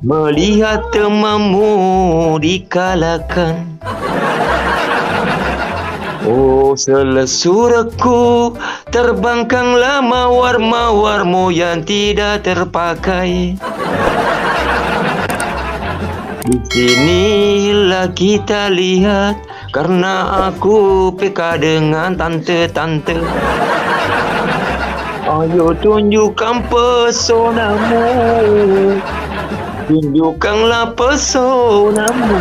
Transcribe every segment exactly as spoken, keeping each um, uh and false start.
Melihat temanmu dikalahkan. Oh, selesuraku, terbangkanglah mawar-mawarmu yang tidak terpakai. Di sinilah kita lihat karena aku peka dengan tante-tante. Ayo tunjukkan pesonamu. Tunjukkanlah pesonamu.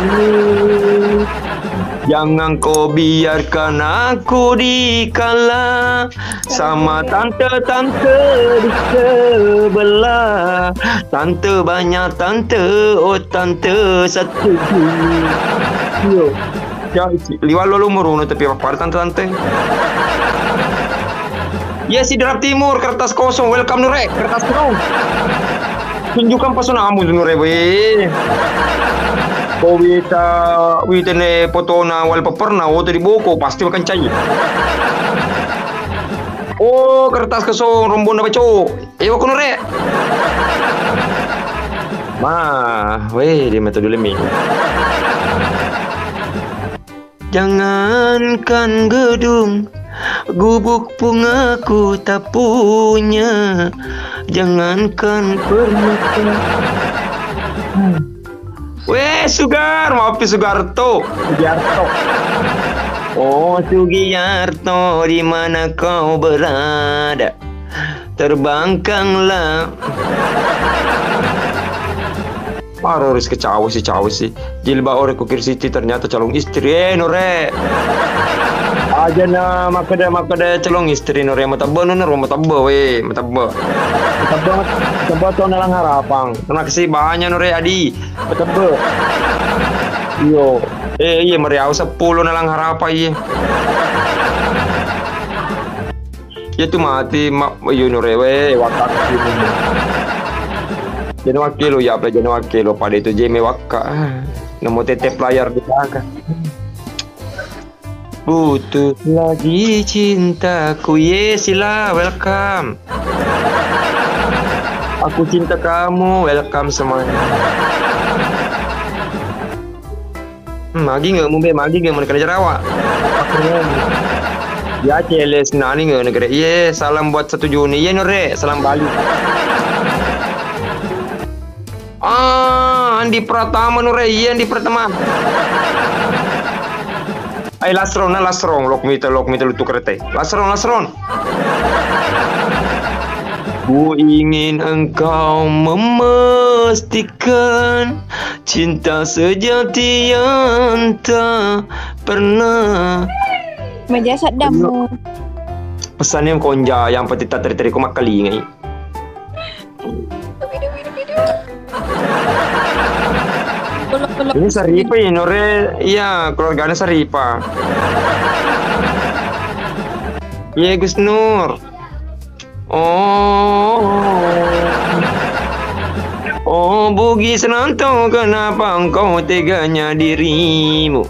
Jangan kau biarkan aku dikalah sama tante-tante di sebelah. Tante banyak tante, oh tante satu. Yo. Ya, liwat lo umur uno tapi apa tante-tante. Iya, Sidrap Timur, kertas kosong, welcome Nure, kertas kosong. Tunjukkan pesonamu Nure, weh. Ko wita, wita ne potona wallpaperna, oto di boko, pasti makan cai. Oh, kertas kosong, rombonna baco. Ewa kono re. Ma, weh, dia metode lemi. Jangankan gedung, gubuk pun aku tak punya. Jangankan permata. Weh, Sugar, maafin Sugarto. Sugiarto. Oh, Sugiarto, di mana kau berada? Terbangkanglah. Paro ris ke cawe si, cawe si. Jilbab ore ku Kir Siti ternyata calon istri. Eh, Nore. Aja na makkeda, makkeda calon istri, Nore. Matebbe, Nore, matebbe, weh, matebbe. Matebbe, matebbe to nalang harapang. Terima kasih banyak, Nore, Adi. Matebbe. Iyo. Eh, iya, meriau sepuluh nalang harapang, iya. Iya tu mati, ma-, iyo Nore, weh, wakka. Jana wakkelo, ya, apa jana wakkelo, pada itu jeme wakka. Namo tete player di belakang. Butuh lagi cintaku. Ye, Sila, welcome. Aku cinta kamu, welcome semuanya. Hmm, magi nggak mumbe, magi nggak mau kena jarawa. Ya, celes nani nggak negeri. Iye, salam buat satu Juni. Iye, Nore, salam balik. Ah, Andi Pratama, Nore. Iye, Andi Pratama. Ai, lasron, nah, lasron. Lok mita, lok mita lu tuker teh. Lasron, lasron. Ku ingin engkau memastikan cinta sejati yang tak pernah. Maja saddamu. Pesannya konja yang penting tak teri-teri ku makkalingai. Ini Saripa ya, Nore. Iya, keluarganya Saripa. Iya, Gus Nur. Oh. Oh, Bugis Rantau, kenapa engkau teganya dirimu?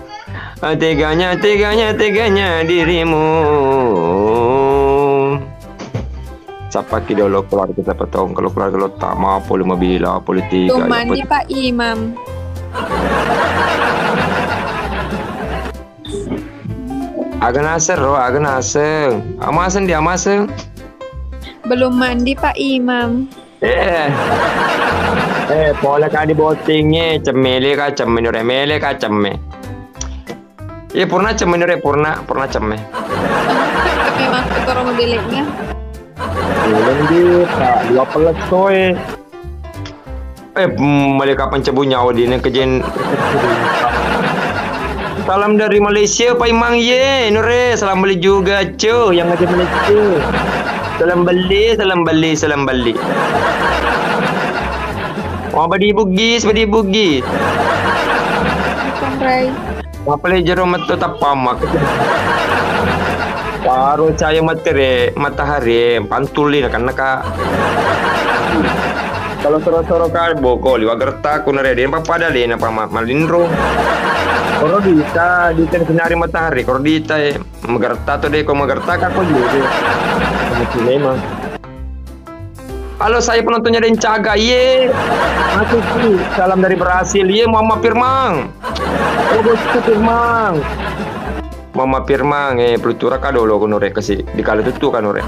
Ah, teganya, teganya, teganya dirimu. Sapaki dolo keluarga, siapa tahu kalau keluarga lo tama, pole mabila, pole tiga, ya, mandi, Pak Imam. Aga naseng ro, aga naseng. Amaseng di amaseng. Belum mandi, Pak Imam. Eh. Eh, pole ka di bottingnge, cemmele ka cemme, nure mele ka cemme. Iya, purna cemme, nure purna, purna cemme. Memang kotor modelnya. Belum di, Pak, dua belas koe. Eh, mm, male kapang cabu nyawa di neng kejen. Salam dari Malaysia, Pak Imang, ye, Nure, salam balik juga, cu, yang ada Malaysia. Salam balik, salam balik, salam balik. Wah, badi Bugis, badi Bugis. Bukan, Ray. Mapale jero metto tappamak. Paro cahaya materi, matahari, pantuli na kanna ka. Kalau soro-soro ka boko liwa gerta ku nare den papada de na pama malinro. Koro dita, dita sinari matahari, koro dita e. Magerta to de ko magerta ka ko juga. Memang. Halo, saya penontonnya Dencaga. Iye. Masuk, Ki. Salam dari Brasil. Iye, Muhammad Firman. Oh, bosku Firman. Muhammad Firman, eh, Plutura ka dolo ko nore kasi. Di kala tuttu ka nore.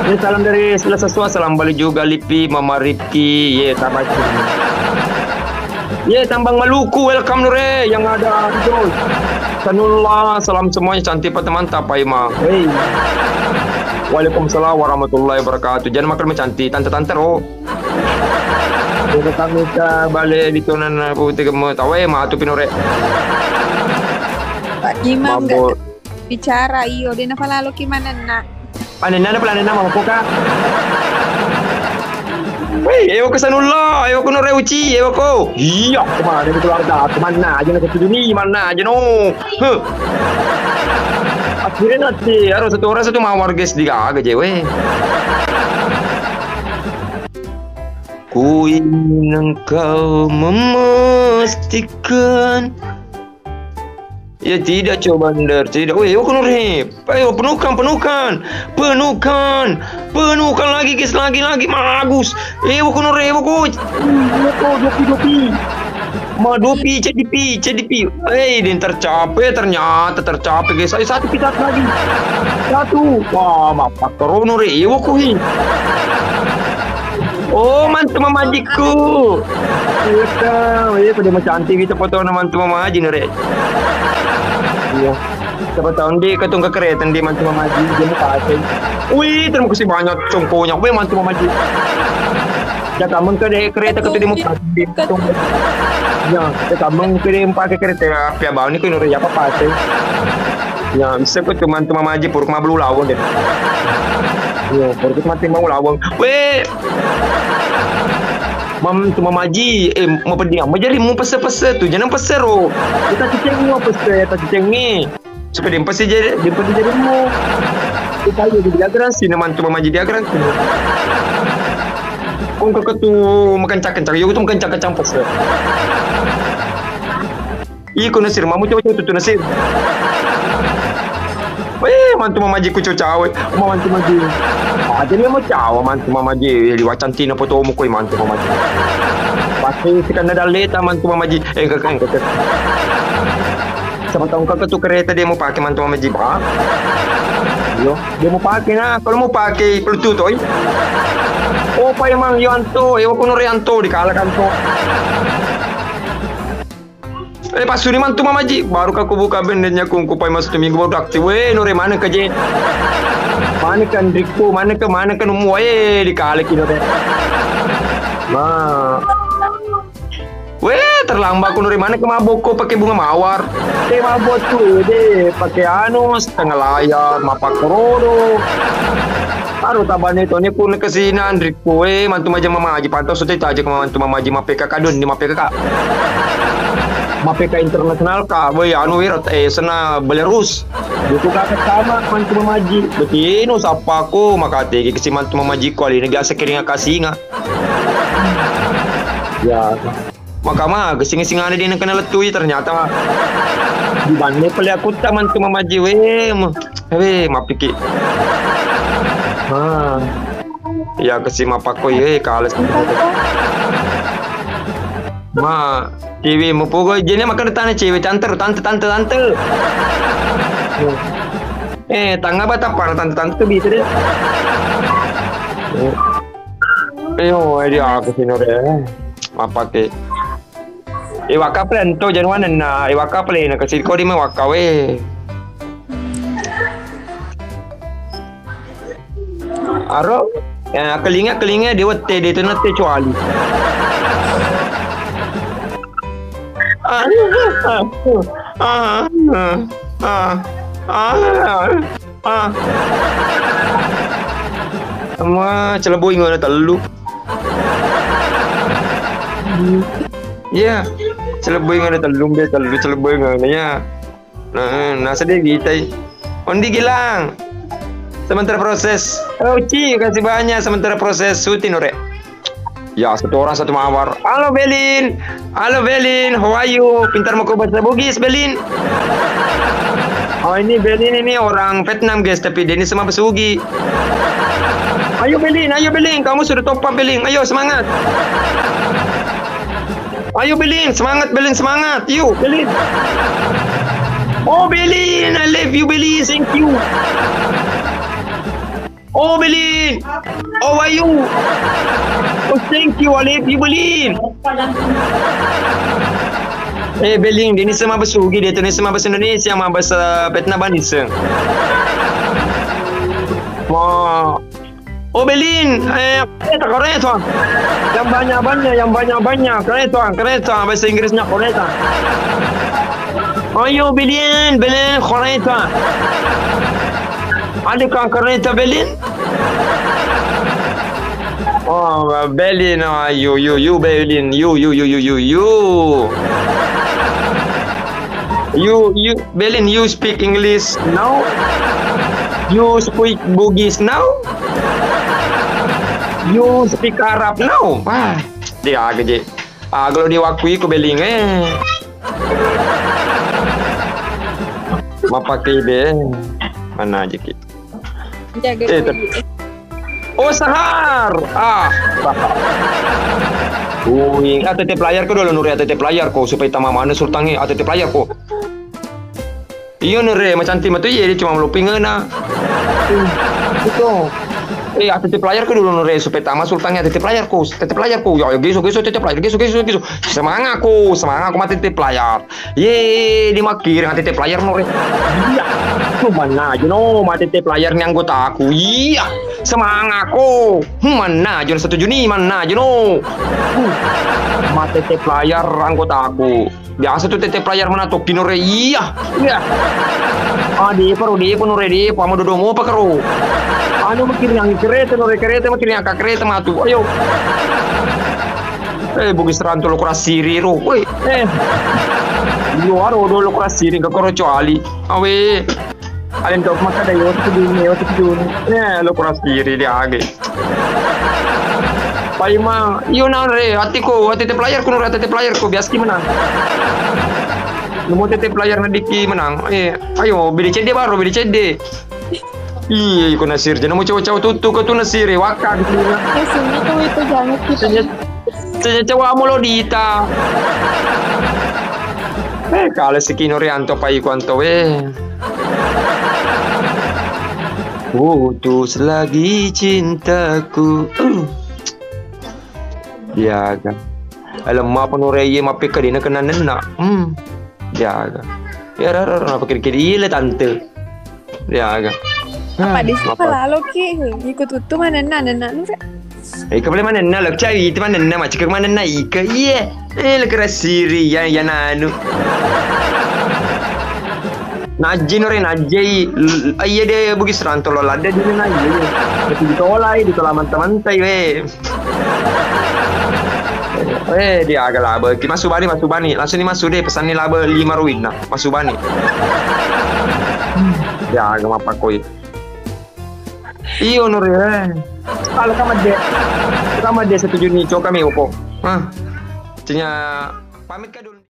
Iye, salam dari Selasa Sua, salam balik juga Lipi, Mama Rifki. Iye, tambah. Ye, Tambang Maluku, welcome nore yang ada di Jos. Sanullah, salam semuanya, cantik pada mantap, Pak Imam. Hei. Waalaikumsalam warahmatullahi wabarakatuh. Jangan makan mie cantik, tante-tante ro. Kita kami ke balik di tunan putih kemu tawe matu pinore. Pak Imam, mabuk. Bicara, iyo, de' nafalaloki manenna. Manenna, na palanenna mako ka. Wei, ewa ko Sanullah, ewa ko Nore Uci, ewa ko. Iya, kemana itu keluarga? Kemana aja nak ketemu ni, mana aja no. Huh. Akhirnya nanti harus satu orang satu mawar guys di gaga je, weh. Ku ingin engkau memastikan. Ya tidak, coba Nder, tidak. Weh, ewa ko Nore. Ayo, penuhkan, penuhkan. Penuhkan. Penuhkan lagi, guys, lagi, lagi. Bagus. Ewa ko Nore, ewa ko. Ewa ko, dopi, dopi. Ma dopi, cedipi, cedipi. Eh, dan tercapai, ternyata tercapai, guys. Ayo, satu kita lagi. Satu. Wah, mapak koro Nore, ewa ko hi. Oh, mantu mamajikku. Iya, Kak. Iya, pada macantik itu foto mantu mamaji, Nore. Iya. Siapa tahu ndi katong ke kereta ndi mantu mamaji, dia mau pakai. Wih, terima kasih banyak congkonya. Wih, mantu mamaji. Ya, kamu ke deh kereta ke tu dia mau pakai. Ya, ya, kamu ke deh pakai kereta. Ya, pia bau ni ko Nore, ya, apa pakai. Ya, bisa ko tu mantu mamaji, puruk mablu lawang deh. Ya, puruk mati mau lawang. Weh, Mam-, tu mamaji, eh, mapeddi amma jari mu pesse-pesse tu, jangan pesse ro. Kita ciceng mu pesse, kita ciceng ni. Supaya dia pasti jadi, dia pasti jadi mu. Kita aja di diagram sih, naman tu mamaji diagram sih. Kong kakak tu makan cakang-cakang, yo tu makan cakang-cakang pesse. Iko Nasir, mamu coba coba tutu Nasir. Weh, mantu mamaji ku cocawe, mantu maji. Aja ni mau cawa mantu mamaji, liwat cantik na fotomu koi mantu mamaji. Pasti sekarang ada leta mantu mamaji. Eh, enggak, enggak, enggak. Sama tahu enggak tu kereta dia mau pakai mantu mamaji, Pak? Yo, dia mau pakai nah. Kalau mau pakai, perlu tu, toi. Oh, Pak Imang Yanto, eh, aku Nurianto dikalahkan tu. Eh, pas suni mantu mamaji, baru ka kubuka bendenya kungku pai masuk minggu baru dakti. Weh, Nore, mana ke je? Mana ke Andrikku? Mana ke, mana ke numu? Eh, di kale ki Nore. Ma. Weh, terlambat ku Nore, mana ke mabokko pakai bunga mawar? Eh, mabok tu deh, pakai anu setengah layar, mapak rodo. Aduh, tabane to ni pun ke sini Andrik. Koe mantu maja mamaji, pantau sote taja ko mantu mamaji mappekka kadun di mappekka ka. Mappekka internasional ka, woi anu wiro, eh, sena Belarus. Buku kaka sama mantu mamaji. Betino sappa ko makategi kesi mantu mamaji ko alina biasa keringa kasinga. Ya. Maka ma, gesing-gesing ane dina kena letui, ternyata di banne pale aku ta mantu mamaji, weh, ma-, weh, mapiki. Ah. Ya, kesi mapakko, ye, kales. Ma, cewek mupugo, jene makan tane cewek, tante, tante, tante, tante. Eh, tangga bata para tante, tante bisa deh. Iyo, eh, dia aku sih, Nore. Apa ke? Iwaka pale ento januanenna, iwaka pale na kasi ko di mewaka we. Aro, eh, kelinga, kelinga, dia wette, dia tu nate cuali. Ah, ah, ah, ah, ah, ah. Ah. Ama celebui ngana tellu. Iya. Celebui ngana tellu, be tellu celebui ngana ya. Nah, nasa dia gitai. Ondi Gilang. Sementara proses. Oh, Ci, kasih banyak sementara proses syuting, Ore. Ya, satu orang satu mawar. Halo, Belin. Halo, Belin. How are you? Pintar mau bahasa Bugis, Belin. Oh, ini Belin ini orang Vietnam, guys, tapi dia ini semua pesugi. Ayo, Belin, ayo, Belin, kamu sudah top up, Belin. Ayo, semangat. Ayo, Belin, semangat, Belin, semangat. Yuk, Belin. Oh, Belin, I love you, Belin. Thank you. Oh, Belin. Oh, why you? Oh, thank you, I love you, Belin. Eh, Belin, de' nisseng mabbahasa Ugi, de' tu nisseng mabbahasa Indonesia, mabbahasa Vietnam, nisseng. Wah. Oh, Belin, eh, kereta, kereta. Yang banyak-banyak, yang banyak-banyak. Kereta, kereta. Bahasa Inggrisnya kereta. Ayo, Belin, Belin, kereta. Ada kan kereta, Belin? Oh, Belin, oh, you, you, you, Belin, you, you, you, you, you, you. You, you, Belin, you speak English now? You speak Bugis now? You speak Arab now? Wah, de' aga je. Aga lo diwakkui ko Belin, eh. Mappake de'. Mana aja ki. Jaga eh, koi. Oh, Sahar. Ah, Sahar. Uing, A T T player ko dolo, Nure, A T T player ko, supaya tama mana Sultan, eh, A T T player ko. Iyo, Nure, macantik matu, iya, dia cuma meloping na. Itu. Eh, A T T player ko dolo, Nure, supaya tama Sultan, eh, A T T player ko, A T T player ko. Ya, ya, geso, geso, A T T player, geso, geso, geso. Semangat ko, semangat ko, mati A T T player. Ye, di makkiring A T T player, Nure. Iya. Tuh, mana aja, no, mati A T T player nih anggotaku. Iya. Semangat ko. Hmm, mana aja, no, setuju nih, mana aja, no. Uh, mati A T T player anggotaku. Biasa tu A T T player mana tokki, Nure. Iya. Iya. Ah, depa ro, depa, Nure, depa. Amo dodo mopa karo. Anu, makkiring kereta, Nure, kereta, makkiring angka kereta matu. Ayo. Eh, Bugis Ranto lo kurasiri ro. Woi, eh. Yo aro do lo kurasiri ke koro coali. Awe. Alen tok maka da yo tu duni, yo tu duni. Eh, lo kurasiri dia age. Paima, iyo, Nure, A T T ko, A T T player ko, Nure, A T T player ko, biasa ki menang. Nemu A T T player na diki menang. Eh, ayo, beli cedde baru, beli cedde. Iya, iko Nasir, jangan mau cawa-cawa tuttu ke tu Nasir, eh, wakka gitu. Ya, sini tuh itu jangan kita. Tanya, tanya cawa mau lo dita. Eh, kalau si Kino Rianto, Pak Iko Anto, eh. Putus lagi cintaku. Uh. Diaga. Alemma apa Nure iye mappekka dina kena nenna. Hmm. Diaga. Ya, ra, ra, ra, apa kiri-kiri? Iya le, tante. Diaga. Apa di sini lalo ki? Ikut tuttu mana nenna, nenna Nure. Ika pale manenna, lo cari itu manenna, macam ke manenna ika, iya. Eh, lo kira siri, ya, ya nanu. Najji, Nure, najji. L-, iya de Bugis Ranto lo ladde di na, iya. Tapi ditolai, ditola manta-mantai, we. Eh, diaga labe. Ki masuk bani, masuk bani. Langsung ni masuk de, pesan ni labe lima ruinna. Masuk bani. Diaga mappakoi. Iyo, Nure, eh. Kalau kamu de, kamu de setuju ni, coba kami upo. Hah? Cenya pamit ka dulu.